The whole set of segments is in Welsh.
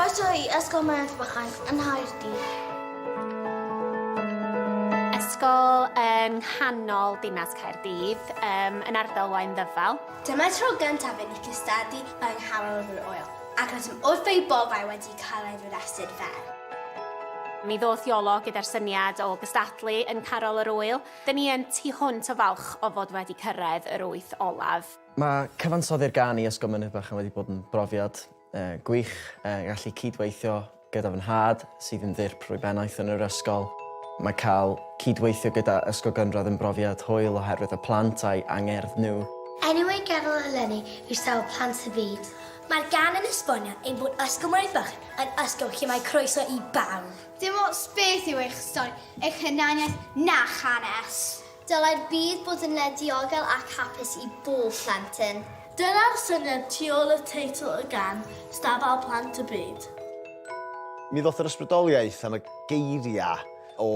Croeso i Ysgol Mynydd Bychan yng Nghaerdydd. Ysgol yng nghanol dinas Caerdydd, um, yn ardal Waun Ddyfal. Dyma'r tro gyntaf i ni cystadlu yng nghanol yr ŵyl, ac rydym wrth ei boddau wedi cael ei restr fer. Mi ddoth Iolo gyda'r syniad o gystadlu yn Carol yr Ŵyl. Dyn ni yn tu hwnt o falch o fod wedi cyrraedd yr wyth olaf. Mae cyfansoddi'r gân i Ysgol Mynydd Bychan wedi bod yn brofiad gwych, gallu cyd-weithio gyda fy nhad, sydd yn ddirprwy bennaeth yn yr ysgol. Mae cael cyd-weithio gyda Ysgol Gynradd yn brofiad hwyl oherwydd y plant a'i angerdd nhw. Enw ei gerdd eleni yw Sawl Plant y Byd. Mae'r gân yn esbonio ein bod Ysgol Mynydd Bychan yn ysgol lle mae croeso i bawb. Dim ots beth yw eich stori, eich hunaniaeth na'ch hanes. Dylai'r byd bod yn le diogel ac hapus i bob plentyn. Dyna'r syniad tu ôl y teitl y gân, Stabal Plant y Byd. Mi ddoth yr ysbrydoliaeth am y geiriau o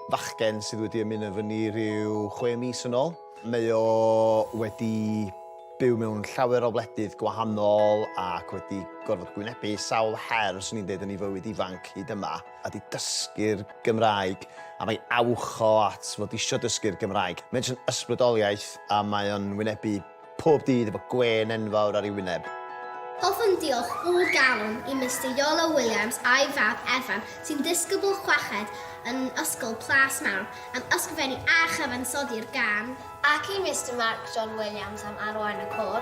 fachgen sydd wedi ymuno efo ni rhyw chwe mis yn ôl. Mae o wedi byw mewn llawer o wledydd gwahanol ac wedi gorfod gwynebu sawl her, 'swn i'n deud, yn ei fywyd ifanc hyd yma. A 'di dysgu'r Gymraeg a mae awch o at fod isio dysgu'r Gymraeg. Mae'n jyst yn ysbrydoliaeth a mae o'n wynebu pob dydd efo gwên enfawr ar ei wyneb. Hoffwn ddiolch o galon i Mister Iolo Williams a'i fab Efan sy'n ddisgybl chweched yn Ysgol Plas Mawr am ysgrifennu a chyfansoddi'r gân. Ac i Mister Mark John Williams am arwain y côr.